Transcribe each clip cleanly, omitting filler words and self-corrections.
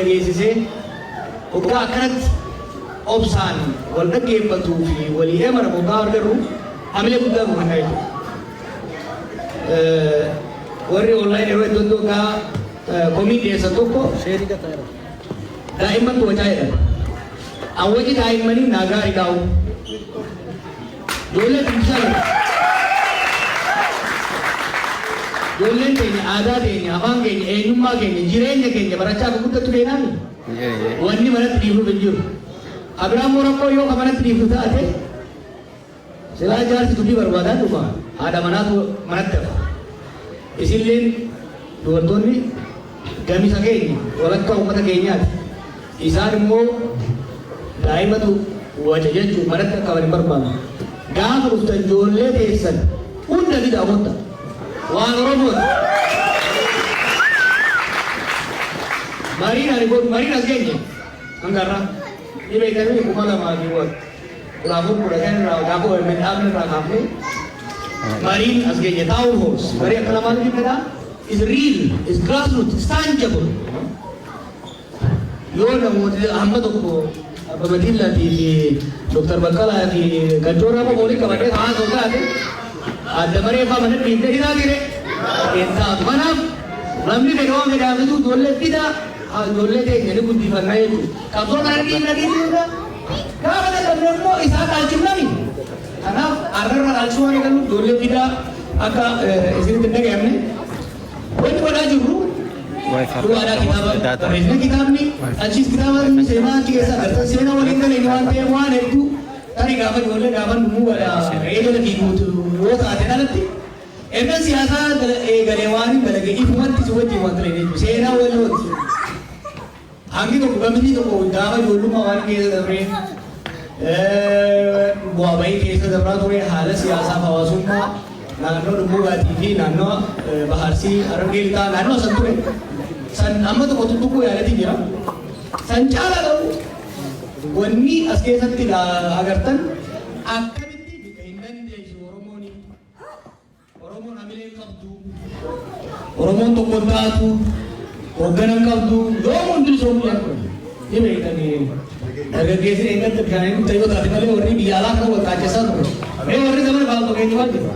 dhageessisee hoggaa akkanatti obsaan wal dhaggeeffatuu fi walii eemaramu hoggaa argarru hamilee guddaa nu kenna jechuudha. Warri online yeroo iddoo iddoo hoggaa komii dhiyeessan tokko daa'immantu wacaa jedhan. Awwaji daa'immanii naa gaarii dhaa'u. Ijoollee guddisaa jiru. Ijoolleen teenya aadaa teenya, afaan keenya, eenyummaa keenya, jireenya keenya barachaa akka guddattu feenaami. Wanni manatti dhiifnuuf hin jiru. Ka biraa immoo rakkoo yoo ka manatti dhiifnu taate silaa jaarsi dubbii barbaadaa dhufa haadha manaatu manatti hafa. Isilleen dubartoonni gamisa keenya walakkaa uummata keenyaati. Isaan immoo daa'imatu waca jechuun manatti akka hafan hin barbaannu. Gaafa dhuftan ijoollee teessan hunda fidaa kotta. Waan Oromooti. Mariin ani godhu mariin as geenye hanga har'aa. Ni beektanii 2014 15 irraa gaafa OMN dhaabne irraa kaafnee mariin as geenye town halls marii akkana maaliif fedhaa is real, is grassroots, is tangible. Yoo namooti hamma tokko Abba Madiillaatii fi Dr. Baqqalaa fi Ganchoorraa qofa waliin qabadhee kan haasa'u taate adda maree fa'aa mana dhiibdee ni taatire hin taatu. Kanaaf namni fedhe waan fedhe haa fidu, ijoollee fidaa, ijoollee teenya ni guddifannaa jechuudha. Qabsoo kana dhiibna dhiibna gaafa dadhabne immoo isaa dhaalchifnami. Kanaaf har'arra dhaalchisuu waan eegallu ijoollee fidaa akka isinitti hin dhagayamne. Wanni godhaa jirru du'aadhaa kitaaba barreessina, kitaabni achiis kitaaba seenaa achi keessaa agartan seenaa waliin galee waan ta'eef waan hedduu tarii gaafa ijoollee gaafa dhumuu re'ee jala fiiguutu yoo taate alatti erga siyaasaa eegalee waan hin dalage ifumatti si wajjin waan ta'e jechuudha seenaa wallooti. Hangi tokko gamni tokko gaafa ijoollummaa waan keessa dabree bu'aa bahii keessa dabraa ture haala siyaasaaf hawaasummaa naannoo Dhummuugaatii fi naannoo Baharsii Harargee Lixaa naannoo san ture san amma tokko tuttuquu yaalatiin jira. San caalaa garuu wanni as keessatti agartan akkamitti bika hin dandeessu Oromoon, Oromoon hamilee hin qabdu, Oromoon tokko hin taatu, hooggana hin qabdu, yoomuu hin bilisoomtu jedhan ture. Ni beektani dargaggeessi eeggatta bishaan hin dhugta yoo taate malee warri biyya alaa kana wal qaaccessaa ture. Mee warri zamana baaltoo keenya maal jedhu?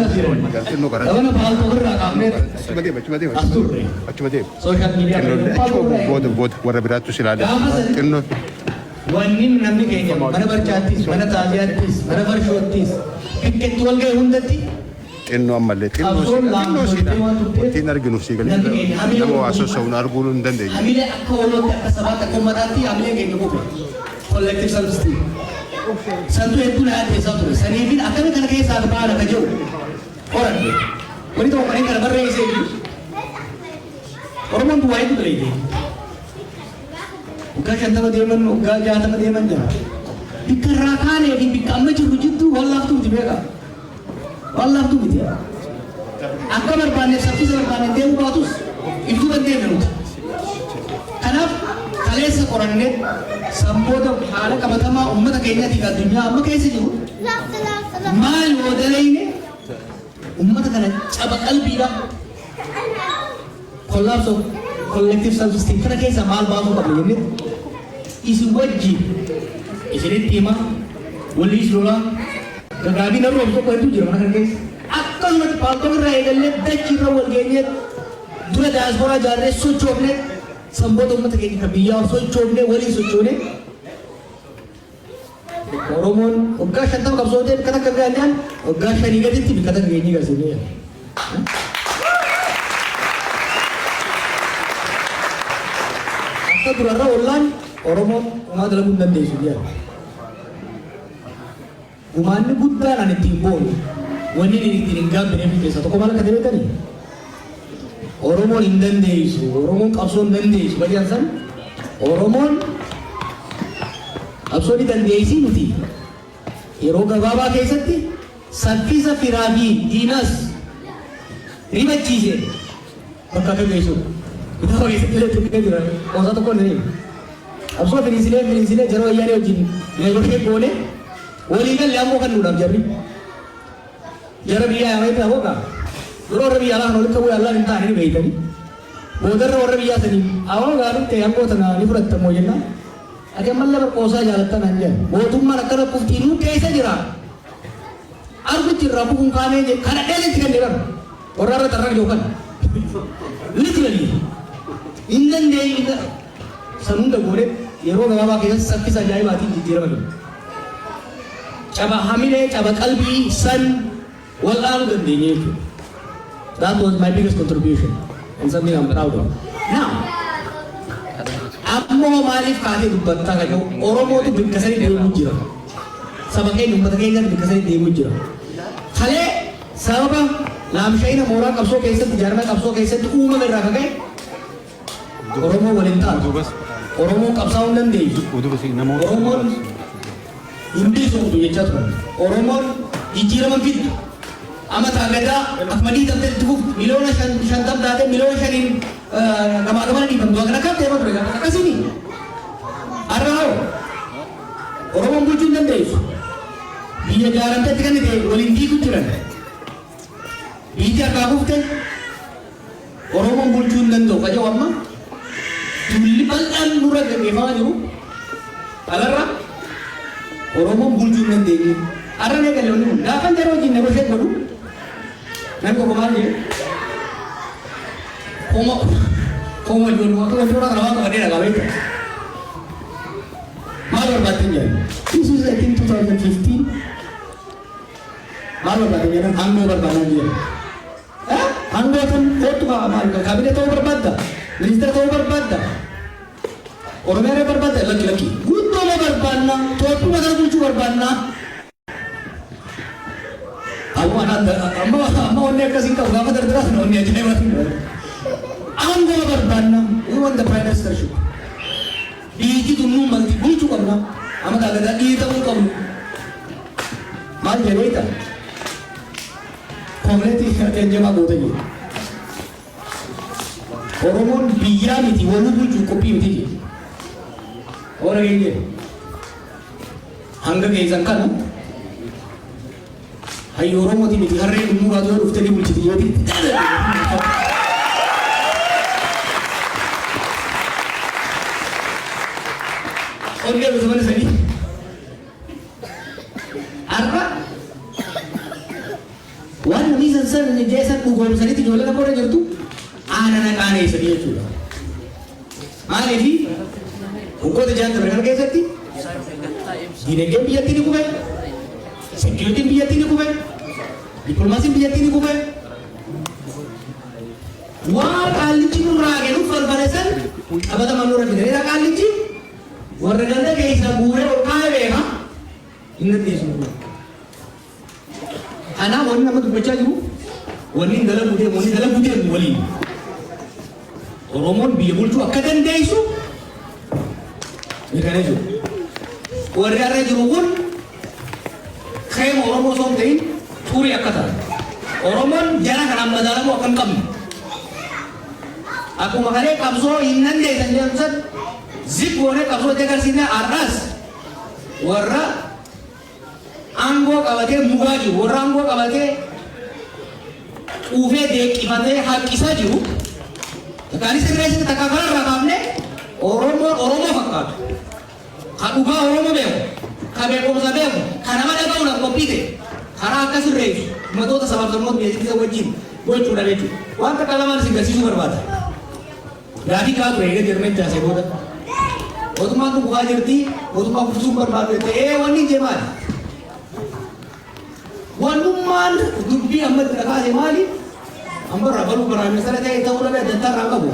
Zamana baaltoo irraa kaafnee as turre. Social media fayyadamu. Booda warra biraattu si ilaale. Gaafa sani Xinnoo. Wanni namni keenya mana barchaattis, mana taaziyaattis, mana farshoottis, bakka itti wal ga'e hundatti Xinnoo ammallee xinnoo qabsoon siidha. Xinnoo laamshoftee siidha. waan turteef Wanti hin arginuuf sii galee namni keenya hamilee nama waa Oromummaa, sossa'uun arguu hin dandeenye. hamilee akka Oromootti, akka sabaatti, akka uummataatti hamileen keenya kufe. Collective self esteem. Santu hedduu na yaaddeessaa ture. Saniifin akkami kana keessaa baana ka jedhu qoradhe. Wanni tokko kan inni kana barreessee fi Oromoon duwwaa hedduu daleeyte. Waggaa 50 deeman, waggaa 60 deeman jira. Bikka irraa kaanee fi bikka amma jirru jidduu waan laaftuu miti beekaa. Waan laaftuu miti. Akka barbaanneef saffisa barbaanne deemuu baatus ibsuu dandeenya nuti. Kanaaf kaleessa qorannee sanboota haala qabatamaa uummata keenyaatii fi addunyaa amma keessa jiru maal yoo dalayne uummata kana caba qalbiidha, collapse of collective self esteem kana keessa maal baasuu qabna jennee isin wajjin isinitti hima waliis lolaa gagaabii narra roobsu tokko hedduu jira mana kana keessa. Akkasumatti Paltalk irraa eegallee dachii irra wal geenyee dura daasporaa ijaarree sochoofne, sanboota uummata keenya kan biyyaa sochoofne, waliin sochoone. Oromoon waggaa 50 qabsootee bakka takka gaanyaan waggaa 5 gaditti bakka takka geenyee garsiifnee jira. Akka durarra ollaan Oromoon homaa dalaguu hin dandeessu jedha. Gumaanni guddaan ani ittiin boonu, wanni inni ittiin hin gaabbineef keessaa tokko maal akka ta'e beektanii? Oromoon hin dandeessu, Oromoon qabsoo hin dandeessu bayyaan san Oromoon qabsoo ni dandeessi nuti yeroo gabaabaa keessatti saffisa firaa fi diinas rifachiise bakka akka geessudha. Kitaaba keessatti illee tuqee jira. Qoosaa tokko ni hima. Qabsoo firiinsinee firiinsinee jara wayyaanee wajjin negotiate goone walii galle ammoo kan nuudhaaf jarri. Jara biyyaa yaamee itti hafoo kaa. Yeroo warra biyya alaa kana walitti qabuu yaallaan hin taane ni beeytanii. Boodarra warra biyyaa sanii awwaa gaarii ta'e aangoo tana ni fudhattamoo jennaan. Ati ammallee qoosaa jaalattan han jedhan. Mootummaan akkana kuftii nu keessa jira. Argutti irraa kufuun kaanee jedhe kana dheeletti kennee bara. Warra irra xarraa jiru kana. Literally. Hin dandeenye san hunda goone yeroo gabaabaa keessatti saffisa ajaa'ibaatiin jijjiirama jiru. Caba hamilee, caba qalbii san wal'aanuu dandeenye jechuudha. That was my biggest contribution and something I'm proud of. Now, ammoo maaliif kaatee dubbattaa kan jedhu, Oromootu bikka sanii deemuu jira. Saba keenya, uummata keenyatti bikka sanii deemuu jira. Kalee sababa laamsha'ina mooraa qabsoo keessatti, jaarmaa qabsoo keessatti uumame irraa kan ka'e Oromoo waliin taatu. Oromoon qabsaa'uu hin dandeessu. Oromoon hin bilisoomtu jechaa turan. Oromoon jijjiirama fiddu. Amma taagadaa akkuma dhiitamte itti fuftu, 50,000,000 taatee 5,000,000 gamaa gamana dhiibamtu akkana akka ta'e ture akkasini. Har'a hoo Oromoon bulchuu hin dandeessu. Biyya jaaramtetti kan ta'e waliin diiguu jiran. Biyyi harkaa kufte, Oromoon bulchuu hin danda'u ka jedhu amma duulli bal'aan nurra gaggeeffamaa jiru alarra Oromoon bulchuu hin dandeenye. Har'a ne galee wanni kun gaafa yeroo wajjin negotiate godhu namni tokko maal jedhe? Koma koma ijoollee akka wantoota kana waan qabadhee dhagaa beekta. Maal barbaadde jedhan? This is, I think, 2015. Maal barbaadde jedhan? Aangoo barbaadan jedhan. Aangoo kan kootu maal, kaabinee ta'uu barbaadda? Ministeera ta'uu barbaadda? Oromiyaa barbaadda? Lakki, lakki. Guddoo barbaanna. Tooppi kana bulchuu barbaanna. Amma amma amma wanni akkasii qabu gaafa dardaraa sana wanni ajaa'ibaati. Aangoo barbaanna. We want the prime ministership. Biyyi tun nuun malti, bulchuu qabna. Amma taagadaa dhiitamuu qabnu. Maal jedhee ta'a? Koomleetii ati jabaa goota jiru. Oromoon biyyaa miti, waluu bulchuu qophii miti jedhe. Oona geenye. Hanga keessan kana hayyo Oromooti miti, harreen dhumuu baatu yoo dhuftee ni bulchiti yoo ta'e. Onnee gosa mana sanii. Har'a waan namni san san jeesan dhugoomsanitti ijoollee nama irra jirtu aanana qaaneessanii jechuudha. Maaliifi waggoota 6 dabre kana keessatti diinagdeen biyyattii ni kufe, securityn biyyattii ni kufe, dippiloomaasiin biyyattii ni kufe. Waan qaallichi nurraa kennuuf falfale san qabataman nurra fidaniidha. Qaallichi warra ganda keessaa guuree ol kaa'ee beeka hin dandeessu. Kanaaf wanni nama dubbachaa jiru, wanni dalaguu deemu, wanni dalaguu deemu waliin Oromoon biyya bulchuu akka dandeessu mirkaneessu. Warri har'a jiru kun keema Oromoo osoo hin ta'in xurii akka ta'an. Oromoon jara kanaan madaalamuu akka hin qabne. Akkuma kalee qabsoo hin dandeessan jedhamu san zip goonee qabsoo itti agarsiisne, har'as warra aangoo qabatee mugaa jiru, warra aangoo qabatee quufee deeqqifatee haqqisaa jiru, takkaanis sirreessine, takka kanarraa kaafne Oromoon Oromoo fakkaatu. Ka dhugaa Oromoo beeku, ka beekumsa beeku, ka nama dhaga'uudhaaf qophii ta'e, karaa akka sirreessu uummattoota sabaaf sablammoota biyya keessa wajjin gochuudha jechuudha. Waan takka lamaan isin garsiisuu barbaada. Gaafii kaa ture eega jarmeen taasise booda. Mootummaan kun kufaa jirti, mootummaa kuffisuun barbaadu jettee ee wanni hin maali? Wannummaan dubbii amma itti kaase maali? Amma irraa baluu prime minister ta'e ta'uu dhabee adda addaa irraa qabu.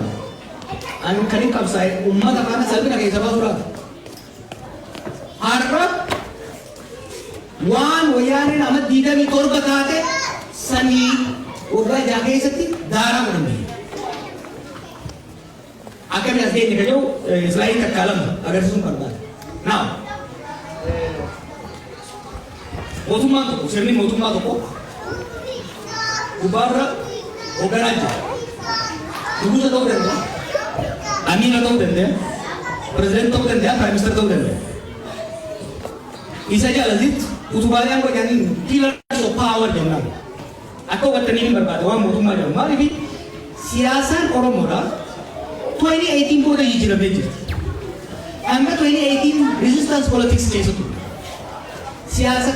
Ani kan hin qabsaa'e uummata kana salphina keessa baasuudhaaf. Har'a waan wayyaaneen amma 27 taate sanii waggaa 6 keessatti daaraa godhan biyya. Akkami as geenye kan jedhu slide takkaa lama agarsiisuun barbaada. Now, mootummaan tokko, sirni mootummaa tokko gubbaarra hoogganaa jira. Nugusa ta'uu danda'a, amiira ta'uu danda'a, pirezidaantii ta'uu danda'a, prime minister ta'uu danda'a. Isa jalatti utubaalee aangoo jedhanii pillars of power jennaan. Akka hubattanii hin barbaada waan mootummaa jedhamu. Maaliif siyaasaan Oromoodha 2018 booda jijjiiramee jirti. Hanga 2018 resistance politics keessa ture. Siyaasa